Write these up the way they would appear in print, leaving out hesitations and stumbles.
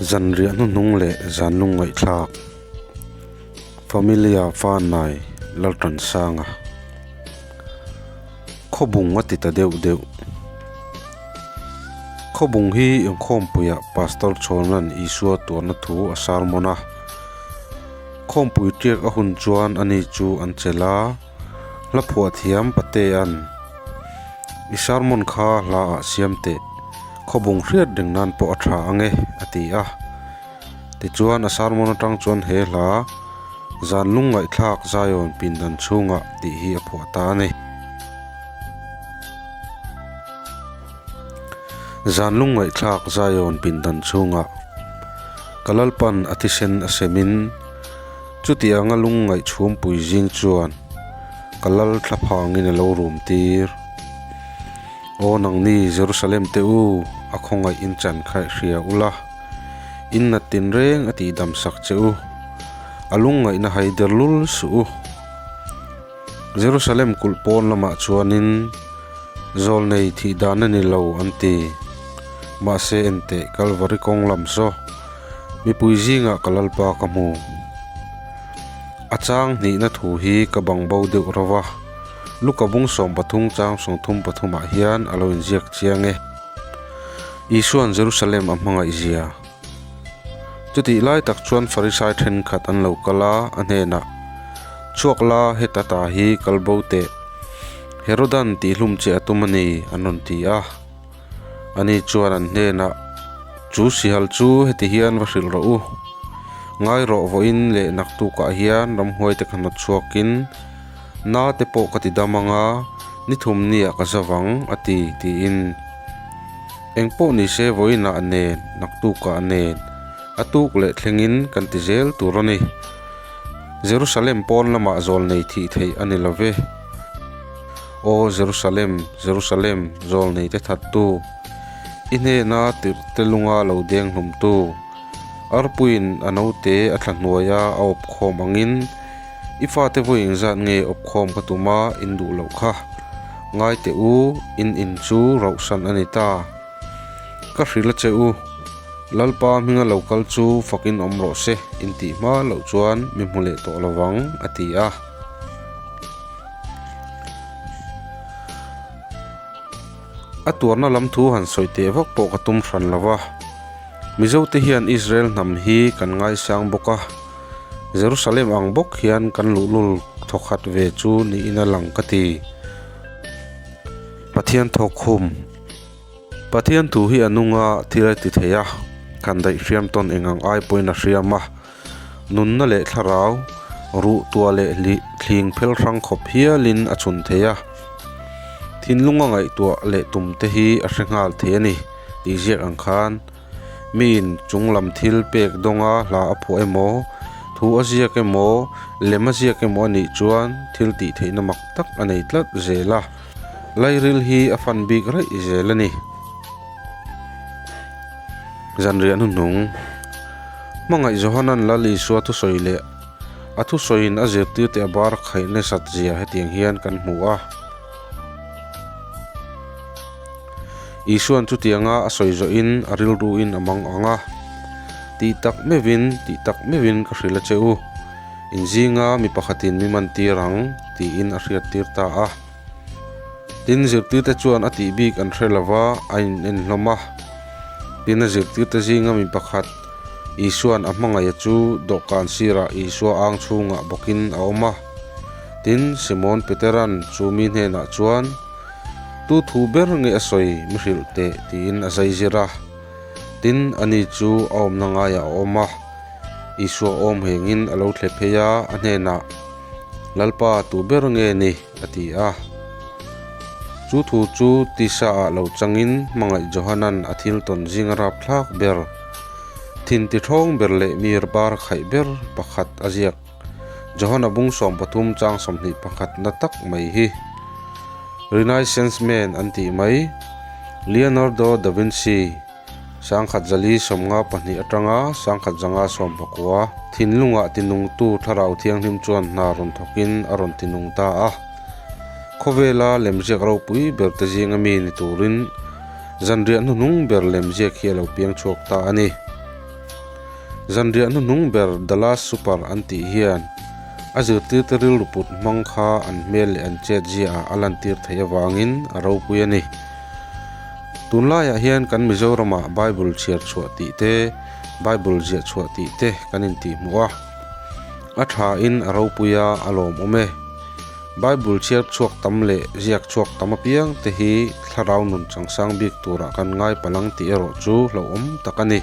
Zanriah hnuhnung leh zan lungngaihthlak Familia Fanai Laltansanga Khawbung a ti ta deuh deuh. Khawbung hi inkhawmpuiah Pastor Chhawna'n Isua tuarna thu a sermon a. Khawmpui tiak a hun chuan ani chu an chelh a, hla phuah thiam Patea'n I sermon kha hla ah siam teh, khawbung hriat reng nan pawh a tha ang e, a ti a. Tichuan a sermon atang chuan he hla, Zan lungngaihthlak Zion pindan chhungah tih hi a phuah ta a ni. Zan lungngaihthlak Zion pindan chhungah ka Lalpan a thisen a semin chutianga lungngaih chhumpui zing chuan ka lal thlaphangin a lo rum tir. Aw nangni Jerusalem te u, a khawngaih in chan kha i hria ula, in nat tinreng a tihdam sak che u, a lungngaihna hai der lul suh u. Jerusalem kulh pawn lamah chuanin zawlnei thih dan a ni lo an ti. Mahse enteh Kalvari kawng lam saw, mipui zingah ka Lalpa ka hmu. A chang hnihna thu hi ka bang bo deuh rova, Luka bung 13 chang 33 ah hian a lo inziak chiang e. Isua'n Jerusalem a hmangaih zia. Chutih lai tak chuan Farisai thenkhat an lo kal a, a hnenah, Chhuak la, heta ta hi kal bo teh. Herodan tihhlum che a tum a ni, an rawn ti a. Ani chuan an hnenah, Chu sihal chu heti hian va hrilh rawh u. Ngai rawh vawiin leh naktukah hian ramhuaite ka hnawt chhuakin na te pawh ka ti dam ang a, ni thum niah ka zavang, a ti, tiin. Eng pawh ni se vawiinah nen, naktukah nen, a tuk leh thlengin kan ti zel tur a ni. Jerusalem pawn lamah zawl nei thih theih a ni lo ve. Aw Jerusalem, Jerusalem, zawlneite thattu, i hnena tirhte lunga lo deng hlumtu, arpuiin a naute a thla hnuaia a awp khawm angin, i fate vawi engzat nge awp khawm ka tum a, in duh loh kha. Ngai teh u, in in chu rauhsan a ni ta. Ka hrilh a che u, Lalpa hminga lo kal chu fakin awm rawh se, in tih hma loh chuan mi hmu leh tawh lo vang, a ti a. A tuarna lam thu han sawi teh vak pawh ka tum hran lo va, Mizote hian Israel hnam hi kan ngaisang bawk a, Jerusalem ang bawk hian kan luhlul thawkhat ve chu niin a lang ka ti. Pathian thawk khum. Pathian thu hi a nung a, thil a ti thei a, kan daih hriam tawn eng ang ai pawhin a hriam a. Nunna leh thlarau, ruh tuah leh hlih thling phel hrang khawp hialin a chhun thei a. Thinlunga ngaihtuah leh tum te hi a hre nghal thei a ni tih ziak ang khan miin chung lam thil pek dawnga hla a phuah emaw, thu a ziak emaw, lem a ziak emaw a nih chuan thil tih theihna mak tak a nei tlat zel a. Lairil hi a fan bik raih zel a ni. Zanriah hnuhnung. Hmangaih Johanan Lal Isua thusawi leh a thusawiin a zirtirte a bar khaih nasat zia hetiang hian kan hmu a. Isua'n chutianga a sawi zawhin a rilruin a mang ang a, Tih tak meuhin, tih tak meuhin ka hrilh a che u, in zinga mi pakhatin mi mantir ang, tiin a hriattir ta a. Tin, zirtirte chuan a tih bik an hre lova, a in en hlawm a. Tin, a zirtirte zinga mi pakhat, Isua'n a hmangaih a chu dawhkan sirah Isua ang chhungah bawkin a awm a. Tin, Simon Petera'n chu mi hnenah chuan, Tu thu ber nge a sawi mi hrilh teh? tiin a zai zir a. Tin, ani chu a awmna ngaiah a awm a. Isua awm hengin a lo thle phei a, a hnenah, Lalpa tu ber nge ni? a ti a. Chu thu chu tisa ah lo changin hmangaih Johanan a thil tawn zing a rap thlak ber, thin ti thawng ber leh mi bar khaih ber pakhat a ziak. Johana bung 13 chang 21 na tak mai hi Renaissance man an tih mai Leonardo da Vinci 1422 atanga 1519 thinlungah tinungtu thlarau thianghlim chuan hna rawn thawkin a rawn tinung ta a. Khawvela lemziak ropui ber te zinga mi ni turin zanriah hnuhnung ber lemziak hi a lo piang chhuak ta a ni. Zanriah hnuhnung ber The Last Supper an tih hian a zirtirte rilru put hmang kha an hmel leh an chet ziaah a lantir theih avangin a ropui a ni. Tunlaiah hian kan Mizoramah Bible chhiar chhuah tih te, Bible ziah chhuah tih te kan intihhmuh a. A thain a ropui a, a lawmawm e. Bible chhiar chhuak tam leh ziak chhuak tam apiang te hi thlarau nun changsang bik turah kan ngai palang tih erawh chu hlauhawm tak a ni.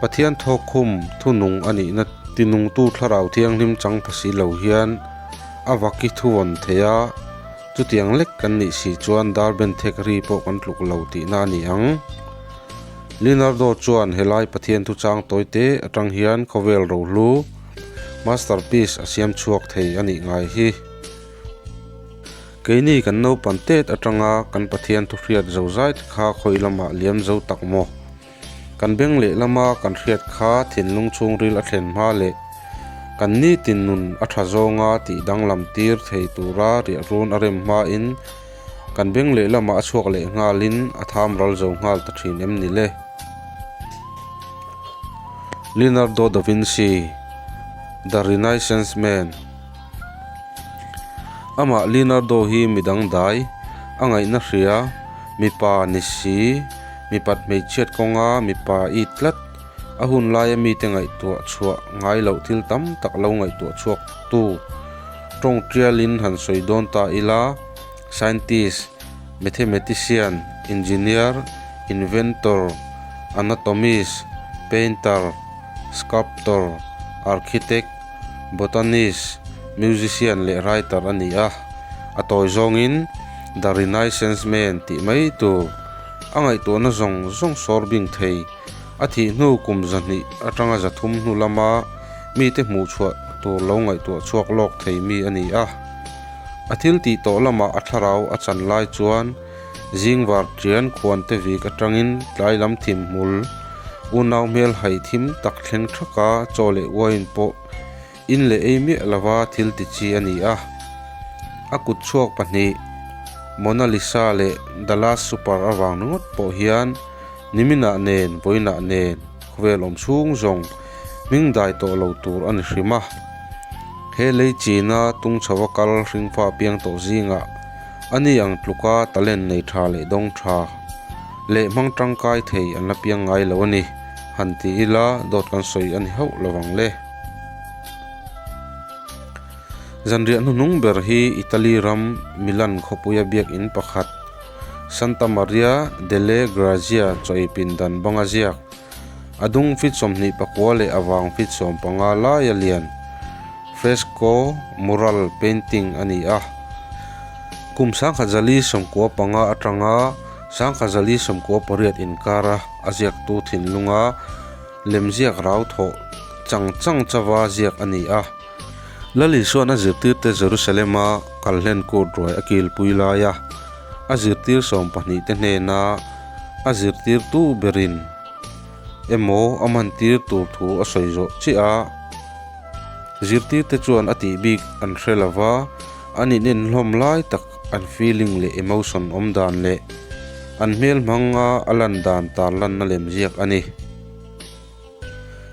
Pathian thawkkhum thunung a nihna tinungtu thlarau thianghlim chang pha si lo hian a vaki thuvawn thei a, chutiang lek kan nih si chuan dar ben thek ri pawh kan tluk lo tihna a ni ang. Leonardo chuan helai Pathian thuchang tawi te atang hian khawvel rohlu, Masterpiece a siam chhuak thei a nih ngai hi. Keini kan naupan tet atanga kan Pathian thuhriat zo zai te kha khawi lamah liam zo tak maw? Kan beng leh lama kan hriat kha thinlung chhungril a thlen hma leh kan nitin nun a tha zawnga tih danglam tir thei tura riahrun a rem hmain kan beng leh lamah a chhuak leh nghalin a tham ral zo nghal ta thin em ni le? Leonardo da Vinci, The Renaissance Man Amah Leonardo hi midang dai, a ngaihna hria, mipa ni si, mipat hmeichhiat kawnga mipa it tlat, a hun laia mite ngaihtuah chhuah ngai loh thil tam tak lo ngaihtuah chhuak tu tawng tialin han sawi dawn ta ila, Scientist, Mathematician, Engineer, Inventor, Anatomist, Painter, Sculptor, Architect, Botanist, Musician leh Writer a ni a. A tawi zawngin The Renaissance Man tih mai tur a ngaihtuahna zawng zawng sawr bing thei. A thih hnu kum 200 atanga 300 hnu lama mite hmuh chhuah tur lo ngaihtuah chhuak lawk thei mi a ni a. A thil tih tawh lamah a thlarau a chan lai chuan zingvar ṭian khuante vik aṭangin tlai lam thim hmul unau hmel hai thim tak thleng ṭhaka chaw leh uain pawh in leh ei miah lova thil ti chi a ni a. A kut chhuak pahnih Mona Lisa leh The Last Supper avang ringawt pawh hian niminah nen vawiinah nen khawvel awm chhung zawng hming dai tawh lo tur a ni hrim a. He lei china tung chho a kal hringfa piang tawh zingah a ni ang tluka talent nei tha leh dawng tha leh hmang tangkai thei an la piang ngai lo a ni, han ti ila dawt kan sawi a ni hauh lovang le. Zanriah hnuhnung ber hi Italy ram Milan khawpuia biakinn pakhat Santa Maria delle Grazie chawi pindan banga ziak A dung feet 29 leh a vang feet 15 laia lian fresco mural painting a ni a. Kum 1995 atanga 1998 inkara a ziaktu thinlunga lemziak rau thawh chang chang chauva ziak a ni a. Lal Isua'n a zirtirte Jerusalema kalhlen kut ruai a kilpui laia a zirtir sawmpahnihte hnena a zirtirtu berin emaw a mantir tur thu a sawi zawh chiah a, zirtirte chuan a tih bik an hre lo va, an inenhlawm lai tak an feeling leh emotion awm dan leh an hmel hmanga a lan dan tarlanna lemziak a ni.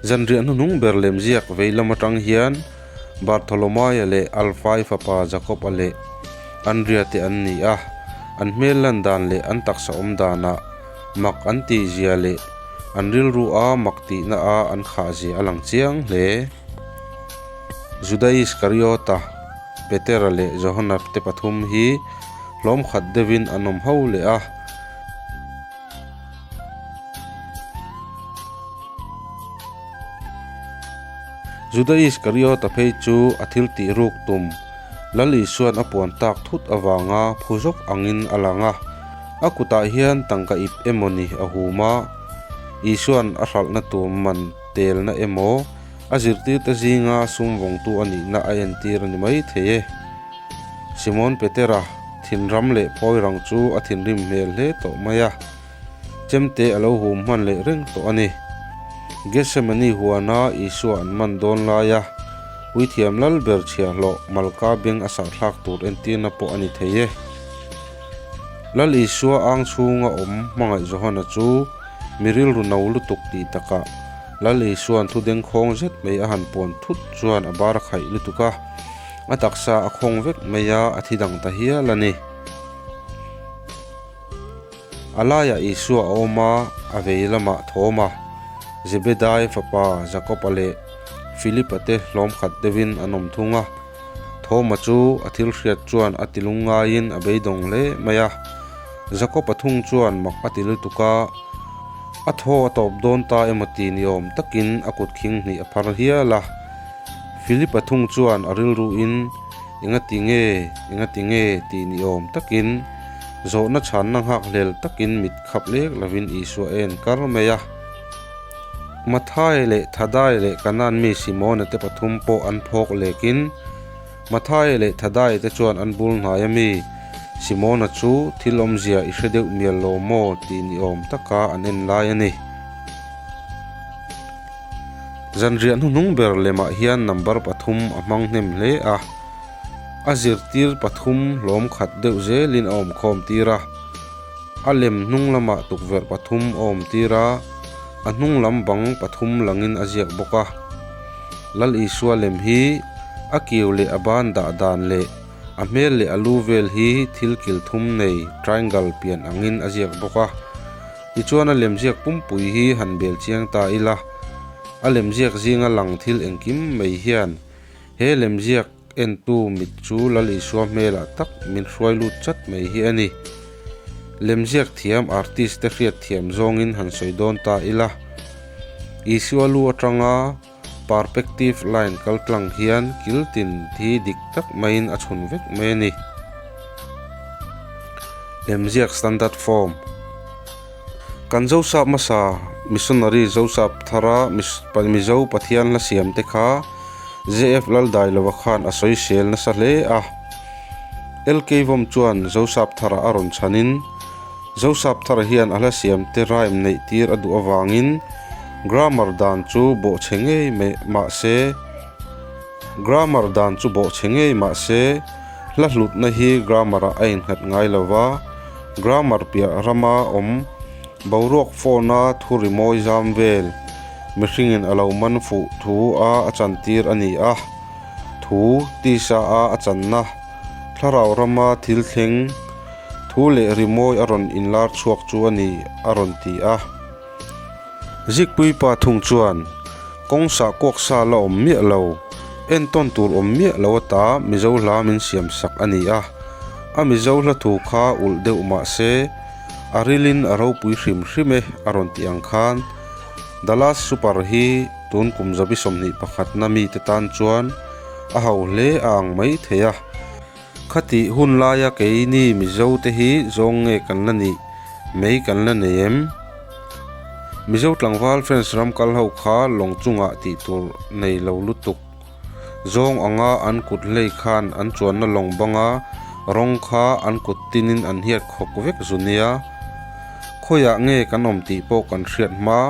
Zanriah hnuhnung ber lemziak vei lam atang hian Bartholomaia leh Alfai fapa Jakob-a leh Andria te an ni a, an hmel lan dan leh an taksa awm danah mak an tih zia leh an rilru a mak tihna a an khah zia a lang chiang hle. Juda Iskariota, Petera leh Johana te pathum hi hlawm khat deuhin an awm ho leh a. Juda Iskariota phei chu a thil tih ruk tum Lal Isua'n a puan tak thut avanga phu zawk angin a lang a. A kutah hian tangka ip emaw ni a hum a, Isua'n a hralhna tur man telna emaw a zirtirte zinga sum vawngtu a nihna a entir a ni mai thei e. Simon Petera thinram leh phawi rang chu a thinrim hmel hle tawh mai a, chemte a lo hum hman leh reng tawh a ni. Gethsemane huana Isua an man dawn laia puithiam lal ber chhiahhlawh Malka beng a sahthlak tur entirna pawh a ni thei e. Lal Isua ang chhunga awm hmangaih Johana chu mi rilru no lutuk tih takah. Lal Isua'n thu dengkhawng zet mai a han puan thut chuan a bar a khaih lutuk a, a taksa a khawng vek mai a, a thi dang ta hial a ni. A laiah Isua a awm a, a vei lamah Thoma, Zebedai fapa Jakoba leh Filipa te hlawm khat deuhin an awm thung a. Thoma chu a thil hriat chuan a ti lungngaiin a beidawng hle mai a. Jakoba thung chuan mak a ti lutuk a, a thaw a tawp dawn ta emaw ti ni awm takin a kut khing hnih a phar hial a. Filipa thung chuan a rilruin, Engati nge, engati nge tih ni awm takin Zawhna chhanna nghakhlel takin mit khap lek lovin Isua a en kar mai a. Mathai leh Thadai leh Kanan mi Simona te pathum pawh an phawk lekin Mathai leh Thadai te chuan an bul hnai a mi Simona chu thil awmzia i hre deuh mial lo maw tih ni awm taka an en lai a ni. Zanriah hnuhnung ber lemah hian number pathum a hmang hnem hle a. A zirtir pathum hlawm khat deuh zelin a awm khawm tir a, a lem hnung lamah tukverh pathum a awm tir a, a hnung lam bang pathum langin a ziak bawk a. Lal Isua lem hi a kiu leh a ban dah dan leh a hmel leh a lu vel hi thil kil thum nei triangle pian angin a ziak bawk a. Tichuan a lem ziak pumpui hi han bel chiang ta ila, a lem ziak zinga lang thil engkim mai hian He lemziak entu mit chu Lal Isua hmelah tak min hruai lut chat mai hi a ni. Lemziak thiam artist te hriat thiam zawngin han sawi dawn ta ila. Isua lu atanga perpective line kal tlang hian kil tin hi dik tak maiin a chhun vek mai a ni. Lemziak standard form. Kan Zosap hmasa missionary Zosap thara Mizo Pathian hla siam te kha JF Laldailova khan a sawi sel nasa hle a. LK Vom chuan Zosap thara a rawn chhanin Zosap thara hian a hla siam te rhyme neih tir a duh avangin grammar dan chu bawhchhe ngei mahse grammar dan chu bawhchhe ngei mahse Hla hlutna hi grammar-ah a innghat ngai lo va, grammar piah rama awm boruak phone-a thu rimawi zam vel mihringin a lo man fuh thu a a chantir a ni a, thu tisa a a channa thlarau rama thil thleng thu leh rimawi a rawn inlar chhuak chu a ni a rawn ti a. Zikpuipa thung chuan kawng sah kuak sa la awm miah lo, entawn tur awm miah lo ata Mizo hla min siam sak a ni a. A Mizo hla thu kha ulh deuh mah se, a rilin a ropui hrim hrim e a rawn tih ang khan The Last Supper hi tun kum zabi 21 na mite tan chuan a ho hle a ang mai thei a. Khatih hun laia keini Mizo te hi zawng nge kan la nih mai kan la nei em? Mizo tlangval French ram kal ho kha lawng chungah tih tur nei lo lutuk. Zawng anga an kut hlei khan an chuanna lawng banga rawng kha an kut tinin an hiat khawk vek zu nia. Khawiah nge kan awm tih pawh kan hriat hma.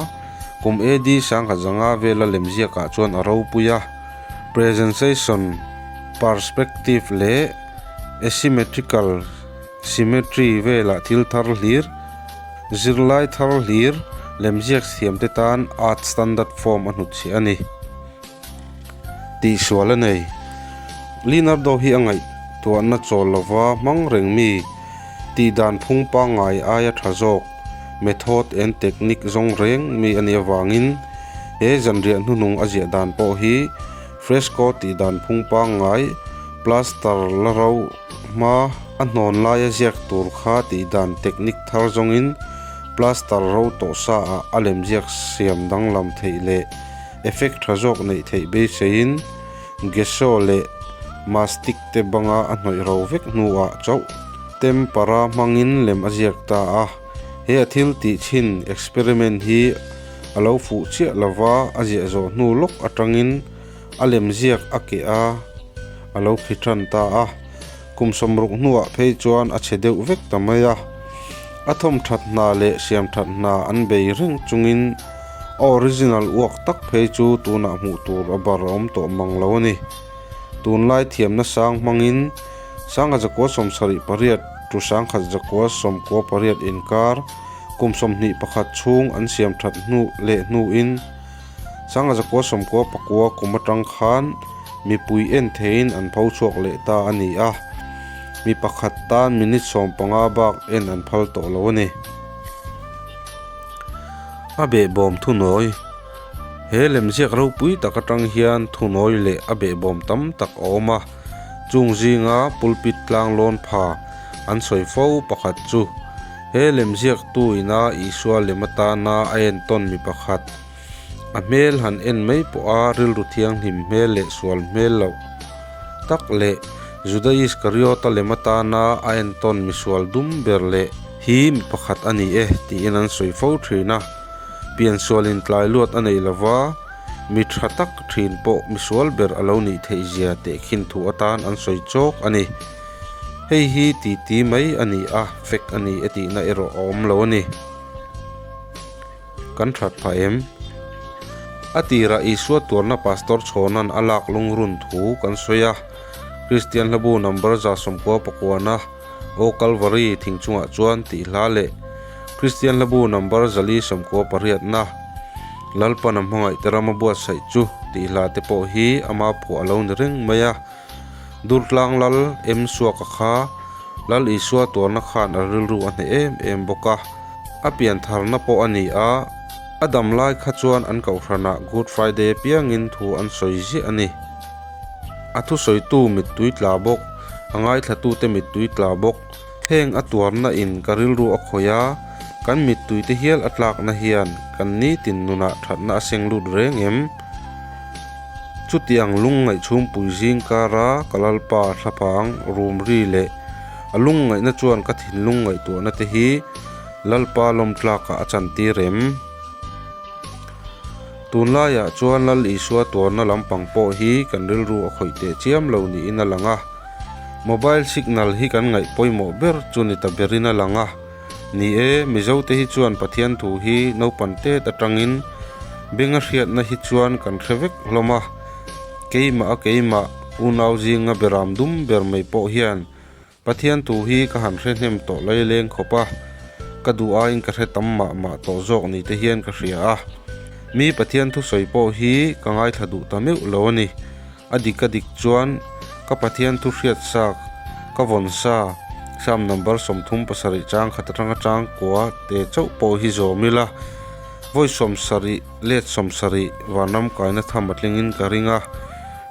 Kum AD 1005 vela lemziakah chuan a ropui a. Presentation, perspective leh asymmetrical symmetry velah thil thar hlir, zirlai thar hlir lemziak thiamte tan art standard form a hnutchhiah a ni. Tihsual a nei. Leonardo hi a ngaihtuahna chawl lova hmang reng mi tihdan phung pangngai aia tha zawk method and technique zawng reng mi a nih avangin he zanriah hnuhnung a ziah dan pawh hi fresco tih dan phung pangngai plaster la ro hma a hnawn laia ziak tur kha tih dan technique thar zawngin plaster ro tawh sa ah a lem ziak siam danglam theih leh effect tha zawk neih theih beiseiin gesso leh mastic te banga a hnawih ro vek hnuah chauh tempera hmangin lem a ziak ta a. He a thil tih chhin experiment hi a lo fuh chiah lova a ziah zawh hnu lawk atangin a lem ziak a keh a, a lo khi tan ta a. Kum 60 hnuah phei chuan a chhe deuh vek ta mai a. A thawmthat hna leh siamthat hna an bei reng chungin a original uak tak phei chu tunah hmuh tur a bar a awm tawh mang lo a ni. Tunlai thiamna sang hmangin 1978 to 1998 inkar kum 21 chhung an siamthat hnu leh hnuin 1999 kum atang khan mipui en theiin an pho chhuak leh ta a ni a, mi pakhat tan minute 15 bak en an phal tawh lo a ni. A behbawm thunawi He lemziak ropui tak atang hian thunawi leh a behbawm tam tak a awm a, chung zinga pulpit tlang lawn pha an sawi fo pakhat chu he lemziaktu ina Isua lem atana a entawn mi pakhat a hmel han en mai pawha rilru thianghlim hmel leh sual hmel loh tak leh Juda Iskariota lem atana a entawn misual dum ber leh hi mi pakhat a ni e tiin an sawi fo thin a. Piansualin tlai luat a nei lova, mi tha tak thin pawh misual ber a lo nih theih zia tehkhin thu atan an sawi chawk a ni. Hei hi titi mai a ni a, fek a ni e tihna erawh a awm lo a ni. Kan that phah em? A tirah Isua tuarna Pastor Chhawna'n a lak lungrun thu kan sawi a, Kristian hlabu number 99 a Aw Kalvari thing chungah chuan tih hla leh Kristian hlabu number 498 Lalpan a hmangaihte ram a buatsaih chu tih hla te pawh hi ama phuah a lo ni reng mai a. Durtlang Lal em Suaka kha Lal Isua tuarna khan a rilru a hneh em em bawk a, a piantharna pawh a ni a, a dam lai kha chuan an kohhranah Good Friday apiangin thu an sawi ziah a ni. A thusawitu mittui tla bawk, a ngaithlatute mittui tla bawk, heng a tuarna in ka rilru a khawih a, kan mittuite hial a tlakna hian kan nitin nunah thatna a seng lut reng em? Chutiang lungngaih chhungpui zing kara ka Lalpa thlaphang rum ri leh a lungngaihna chuan ka thinlung ngaihtuahna te hi Lalpa lawmtlakah a chantir em? Tunlaiah chuan Lal Isua tuarna lampang pawh hi kan rilru a khawih teh chiam lo niin a lang a. Mobile signal hi kan ngaih pawimawh ber chu ni ta berin a lang a. Ni e, Mizote hi chuan Pathian thu hi naupan tet atangin benga hriatna hi chuan kan hre vek hlawm a. Keimah a keimah, unau zinga beram dum ber mai pawh hian Pathian thu hi ka han hre hnem tawh lai leng khawp a, ka duh aiin ka hre tam mah mah tawh zawk ni te hian ka hria a. Mi Pathian thusawi pawh hi ka ngaithla duh ta meuh lo a ni. A dik a dik chuan ka Pathian thu hriat sa ka vawn sa Psalm number 37 chang khat atanga chang kua te chauh pawh hi zawm ila, vawi 70 let 70 vanram kaina tham a tlingin ka ring a,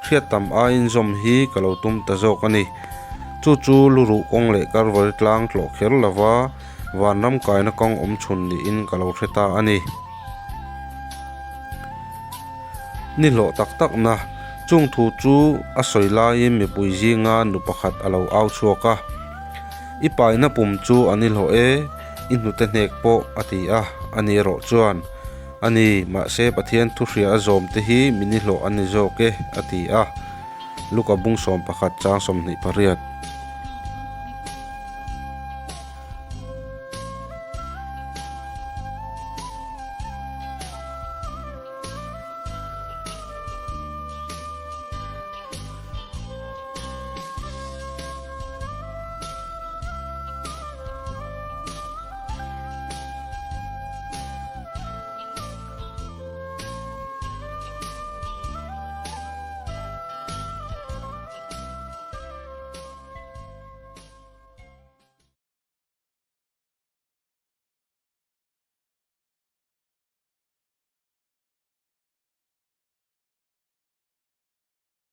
hriat tam aiin zawm hi ka lo tum ta zawk a ni. Chu chu luruh kawng leh Kalvari tlang tlawh kher lova vanram kaina kawng awm chhun niin ka lo hre ta a ni. Ni hlawh tak tak na, chung thu chu a sawi laiin mipui zinga nu pakhat a lo au chhuak a, I paina pum chu an i hlawh e, i hnute hnek pawh, a ti a, a ni erawh chuan, A ni, mahse Pathian thu hria a zawm te hi min i hlawh a ni zawk e, a ti a. Luka bung 11 chang 28.